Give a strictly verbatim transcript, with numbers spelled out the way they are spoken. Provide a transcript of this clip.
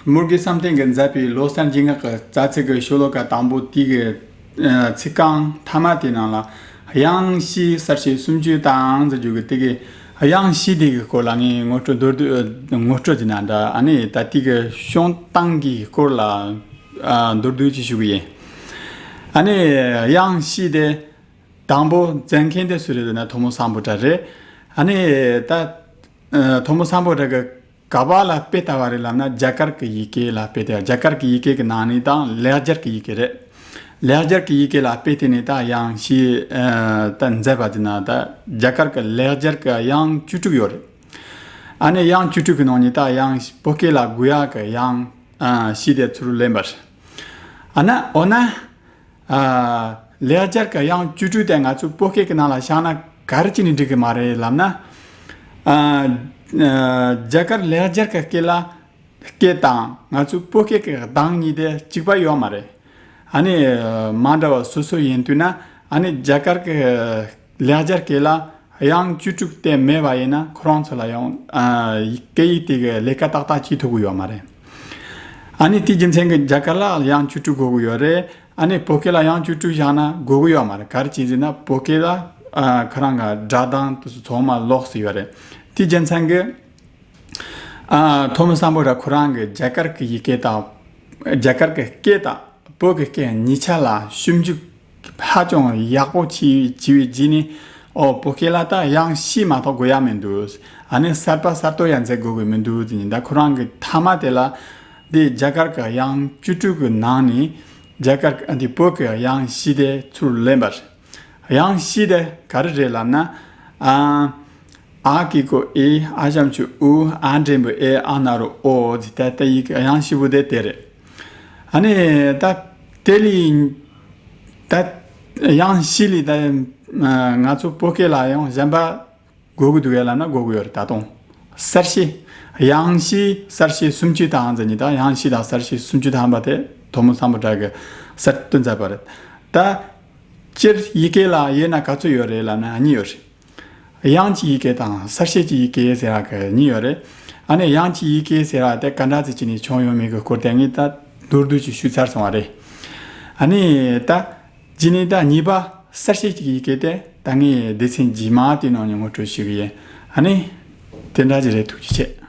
མོར་གེ་བསམ་གཏན་གྱིས་མཛད་པའི་ལོ་གསར་འགྱིག་ངག་གི་རྩ་ཚིག་གི་ཤོ་ལོ་ཀ་དང་པོ་དེ་གི་ཚིག་རྐང་མཐའ་མ་དེ་ནང་ལ། དབྱངས་བཞི་གསལ་བྱེད་སུམ་ཅུ་དང་ཟེར་རྒྱུ་གི་དེ་གི་དབྱངས་བཞི་དེ་གི་སྐོར་ལ་ངས་ངོ་སྤྲོད་མདོར་བསྡུས། ངོ་སྤྲོད་ཟེར་ན་འདྲ། ཨ་ནི་ད་དེ་གི་བྱུང་སྟངས་ཀྱི་སྐོར་ལ་ཨ་མདོར་བསྡུས་ཅིག་ཞུ་གི་ཡིན། ཨ་ནི་དབྱངས་བཞི་དེ་དང་པོ་མཛད་མཁན་དེ་སུ་རེད་ཟེར་ན་ཐོན་མི་སམ་བྷོ་ཊ་རེད། ཨ་ནི་ད་ཨ་ཐོན་མི་སམ་བྷོ་ཊ་གི་ག་པ་ལ་དཔེ་ལྟ་བ་རེད་ལབ་ན། རྒྱ་གར་གྱི་ཡི་གེ་ལ་དཔེ་ལྟ། རྒྱ་གར་གྱི་ཡི་གེ་གི་ནང་ནས་དང་ལེགས་སྦྱར་གྱི་ཡི་གེ་རེད། ལེགས་སྦྱར་གྱི་ཡི་གེ་ལ་དཔེ་བལྟས་ནས་ད་དབྱངས་བཞི་ཨ་ད་མཛད་པ་དེ་ན། ད་རྒྱ་གར་གྱི་ལེགས་སྦྱར་གྱི་དབྱངས་བཅུ་དྲུག་ཡོད་རེད། ཨ་ནི་དབྱངས་བཅུ་དྲུག་གི་ནང་ནས་ད་དབྱངས་བོད་སྐད་ལ་དགོས་ཡག་གི་དབྱངས་ཨ་བཞི་དེ་ཚུར་ལེན་པ་རེད། ཨ་ན་འོ་ན། ཨ་ལེགས་སྦྱར་གྱི་དབྱངས་བཅུ་དྲུག་དེ་ང་ཚོའི་བོད་སྐད་ཀྱི་ནང་ལ་བཞག་ན་ག་རེ་བྱས་ནས་འགྲིག་གི་མ་རེད་ལབ་ན། ཨ་ཨ་རྒྱ་གར་ལེགས་སྦྱར་གྱི་སྐད་ལ། སྐད་དང་ང་ཚོའི་བོད་སྐད་ཀྱི་གདངས་གཉིས་དེ་གཅིག་པ་ཡོད་མ་རེད། ཨ་ནི་མ་འདྲ་བ་སོ་སོ་ཡིན་དུས་ན། ཨ་ནི་རྒྱ་གར་གྱི་ལེགས་སྦྱར་སྐད་ལ་དབྱངས་བཅུ་དྲུག་དེ་མེད་པ་ཡིན་ན་ཁོ་རང་ཚོ་ལ་ཡང་ཨ་སྐད་ཡིག་དེ་གི་ལས་ཀ་ཏག་ཏག་བྱེད་ཐུབ་ཀྱི་ཡོད་མ་རེད། ཨ་ནི་དེའི་རྒྱུ་མཚན་གྱིས་རྒྱ་གར་ལ་དབྱངས་བཅུ་དྲུག་དགོས་ཀྱི་ཡོད་རེད། ཨ་ནི་བོད་སྐད་ལ་དབྱངས་བཅུ་དྲུག་བཞག་ན་དགོས་ཀྱི་ཡོད་མ་རེད། ག་རེ་བྱས་ཟེར་ན་བོད་སྐད་ལ་ཨ་ཁོ་རང་གི་སྒྲ་གདངས་དེ་ཚོ་ཚང་མ་ལོགས་སུ་ཡོད་རེད། དེའི་རྒྱུ་མཚན་གྱིས་ཨ་ཐོན་མི་སམ་བྷོ་ཊ་ཁོ་རང་གི་རྒྱ་གར་གྱི་ཡི་གེ་དང་། རྒྱ་གར་གྱི་སྐད་དང་བོད་ཀྱི་སྐད་གཉིས་ཆ་ལ་ཞིབ་འཇུག་ཧ་ཅང་ཡག་པོ་བྱས་བྱས་པའི་རྗེས་ནས། ཨོ་བོད་སྐད་ལ་ད་དབྱངས་བཞི་མ་གཏོགས་དགོས་ཡ་མི་འདུག། ཨ་ནི་གསར་པ་གསར་གཏོད་ཡ་མཛད་དགོས་ཀྱི་མི་འདུག་ཟེར་ནས། ད་ཁོ་རང་གི་མཐའ་མ་དེ་ལ་འདི་རྒྱ་གར་གྱི་དབྱངས་བཅུ་དྲུག་གི་ནང་ནས་རྒྱ་གར་གྱི་འདི་བོད་ཀྱི་དབྱངས་བཞི་དེ་ཚུར་ལེན་པ་རེད། དབྱངས་བཞི་དེ་ག་རེ་རེད་ལབ་ན། ཨ། ཨ་གི་གུ་ཨེ། ཨ་ཞབས་ཀྱུ་ཨུ། ཨ་འགྲེང་བུ་ཨེ། ཨ་ན་རོ་ཨོ་ཟེར། ད་དེ་ཡི་གེ་དབྱངས་བཞི་པོ་དེ་དེ་རེད། ཨ་ནི་ད་དེ་ལས་ད་དབྱངས་བཞི་ལས་ད་ང་ཚོ་བོད་སྐད་ལ་ཡང་གཞན་པ་དགོས་ཀྱི་འདུག་གས་ལབ་ན་དགོས་ཀྱི་ཡོད་རེད། ད་དུང་གསལ་བྱེད། དབྱངས་བཞི་གསལ་བྱེད་སུམ་ཅུ་དང་ཟེར་ནས། ད་དབྱངས་བཞི་དང་གསལ་བྱེད་སུམ་ཅུ་ཐམ་པ་དེ་ཐོན་མི་སམ་བྷོ་ཊ་གིས་གསར་གཏོད་མཛད་པ་རེད། ད་སྤྱིར་ཡི་གེ་ལ་དབྱེ་ན་ག་ཚོད་ཡོད་རེད་ལབ་ན་གཉིས་ཡོད་རེད། དབྱངས་ཀྱི་ཡི་གེ་དང་གསལ་བྱེད་ཀྱི་ཡི་གེ་ཟེར་བ་གི་གཉིས་ཡོད་རེད། ཨ་ནི་དབྱངས་ཀྱི་ཡི་གེ་ཟེར་བ་དེ་ག་འདྲ་ཅིག་བྱས་ནས་བྱུང་ཡོད་མེད་ཀྱི་སྐོར་དེ་ངས་ད་མདོར་བསྡུས་ཅིག་ཞུས་ཚར་སོང་བ་རེད། ཨ་ནི་ད་རྗེས་ནས་ད་གཉིས་པ་གསལ་བྱེད་ཀྱི་ཡི་གེ་དེ་ད་ངས་སྡེ་ཚན་རྗེས་མ་དེའི་ནང་ནས་ངོ་སྤྲོད་ཞུ་གི་ཡིན། ཨ་ནི་དེ་འདྲ་ཅིག་རེད། ཐུགས་རྗེ་ཆེ།